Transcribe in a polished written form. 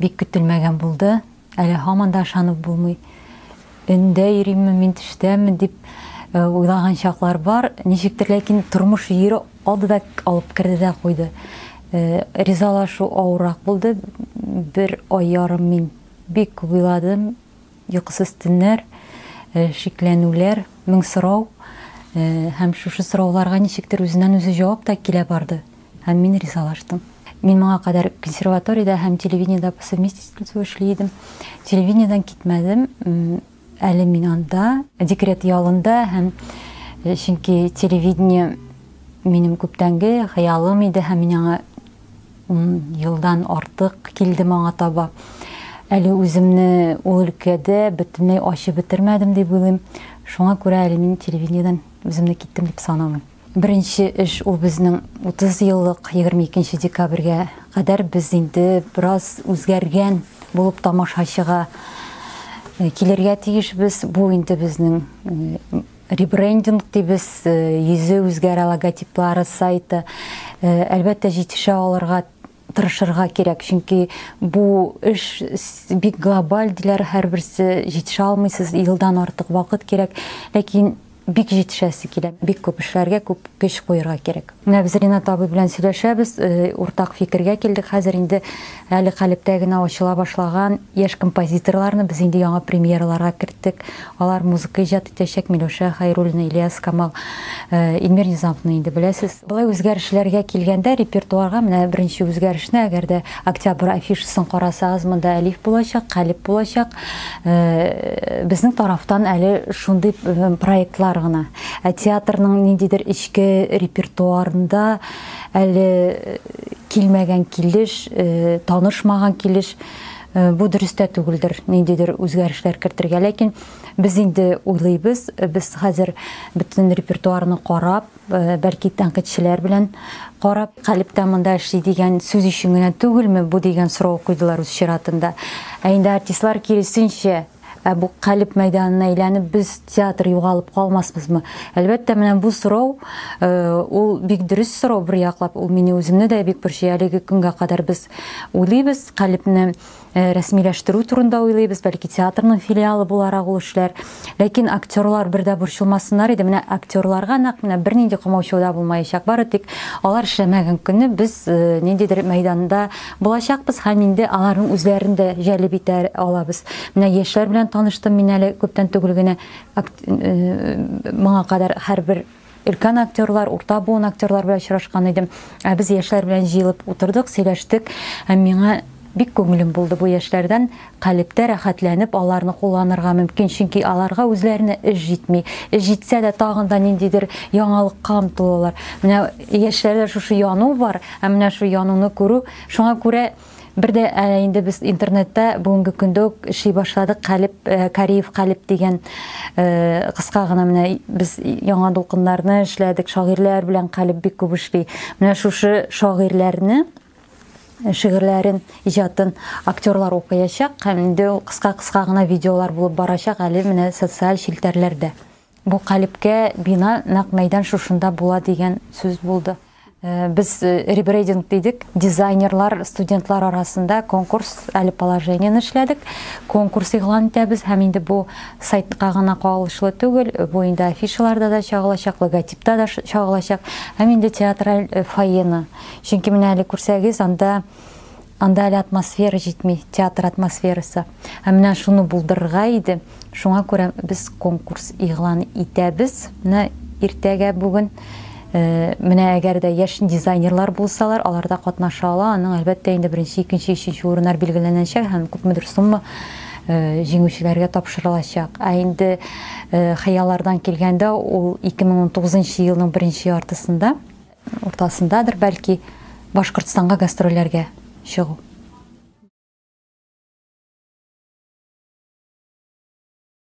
Бик көтелмәгән булды. Әле һаман да ышанып булмый. Өндә йөримме, мин төштәме дип уйлаган чаклар бар. Ничектер, ләкин тормыш йөри алды да алып керде дә куйды. Ризалашу авыррак булды. Бер ай ярым мин бик күп уйладым. Йокысыз төннәр, шикләнүләр, мең сорау. Һәм шушы сорауларга ничектер үзеннән-үзе җавап та килә барды. Һәм мин ризалаштым. Мин моңа кадәр консерваториядә һәм телевидениедә по совместительству эшли идем. Телевидениедән китмәдем. Әле мин анда, декрет ялында һәм чөнки телевидение минем күптәнге хыялым иде һәм мин аңа 10 елдан артык килдем аңа таба. Әле үземне ул өлкәдә бөтенләй ачып бетермәдем дип уйлыйм. Шуңа күрә әле мин телевидениедән үземне киттем дип санамыйм. Беренче эш ул безнең 30 еллык 22 декабрьгә кадәр без инде бераз үзгәргән булып тамашачыга килергә тиешбез. Бу инде безнең ребрендинг дибез, йөзе үзгәрә, логотиплары, сайты. Әлбәттә, җитешә алырга тырышырга кирәк, чөнки бу эш бик глобаль диләр, һәрберсе җитешә алмыйсыз, елдан артык вакыт кирәк. Ләкин бик җитешәсе килә, бик күп эшләргә, күп көч куерга кирәк. Менә без Ринат абый белән сөйләшәбез, уртак фикергә килдек. Хәзер инде әле калептә генә ачыла башлаган яшь композиторларны без инде яңа премьераларга керттек. Алар музыка иҗат итәчәк, Миләүшә Хәйруллина, Ильяс Камал, Илмир Низамовны инде беләсез. Болай үзгәрешләргә килгәндә, репертуарга менә беренче үзгәрешне, әгәр дә октябрь афишасын карасагыз, монда Әлиф булачак, Калеб булачак. Безнең тарафтан әле шундый проектлар гына. Ә театрның ниндидер эчке репертуарында әле килмәгән килеш, танышмаган килеш, бу дөрес тә түгелдер, ниндидер үзгәрешләр кертергә. Ләкин без инде уйлыйбыз, без хәзер бөтен репертуарны карап, бәлки тәнкыйтьчеләр белән карап, Калебтә монда эшли дигән сүз өчен генә түгелме бу дигән сорау куйдылар үз чиратында. Ә инде артистлар киресенчә, ә бу Калеб мәйданына әйләнеп без театр югалып калмасбызмы? Әлбәттә, менә бу сорау, ул бик дөрес сорау бер яклап, ул мине үземне дә бик борчый. Әлеге көнгә кадәр без уйлыйбыз, Калебне рәсмиләштерү турында уйлыйбыз, бәлки театрның филиалы буларак ул эшләр. Ләкин актерлар бер дә борчылмасыннар иде. Менә актерларга нәкъ менә бернинди комаучау да булмаячак. Бары тик алар эшләмәгән көнне без ниндидер мәйданда булачакбыз һәм инде аларның үзләрен дә җәлеп итә алабыз. Менә яшьләр белән таныштым мин әле күптән түгел генә моңа кадәр һәрбер өлкән актерлар, урта буын актерлар белән очрашкан идем. Ә без яшьләр белән җыелып утырдык, сөйләштек. Һәм миңа бик күңелем булды бу яшьләрдән калебтә рәхәтләнеп аларны кулланырга мөмкин, чөнки аларга үзләренә эш җитми. Эш җитсә дә тагын да ниндидер яңалыкка омтылалар. Менә яшьләрдә шушы яну бар, ә менә шул януны күрү, шуңа күрә Бер дә әле инде без интернетта бүгенге көндә үк эшли башладык. Калеб, Кариев Калеб дигән кыска гына менә без яңа дулкыннарны эшләдек. Шагыйрьләр белән Калеб бик күп эшли. Менә шушы шагыйрьләрне шигырьләрен, иҗатын актерлар укыячак һәм инде ул кыска-кыска гына видеолар булып барачак әле менә социаль челтәрләрдә. Бу Калебкә бина нәкъ мәйдан шушында була дигән сүз булды. Без ребрендинг дидек, дизайнерлар, студентлар арасында конкурс, әле положениене эшләдек. Конкурс игълан итәбез һәм инде бу сайтка гына кагылышлы түгел, бу инде афишаларда да чагылачак, логотипта да чагылачак һәм инде театраль фойены. Чөнки менә әле күрсәгез, анда анда әле атмосфера җитми, театр атмосферасы. Һәм менә шуны булдырырга иде. Шуңа күрә без конкурс игълан итәбез. Менә иртәгә бүген менә әгәр дә яшь дизайнерлар булсалар, алар да катнаша ала. Аның әлбәттә инде беренче, икенче, өченче урыннар билгеләнәчәк һәм күпмедер сумма җиңүчеләргә тапшырылачак. Ә инде хыяллардан килгәндә, ул 2019 елның беренче яртысында, уртасындадыр бәлки, Башкортстанга гастрольләргә чыгу.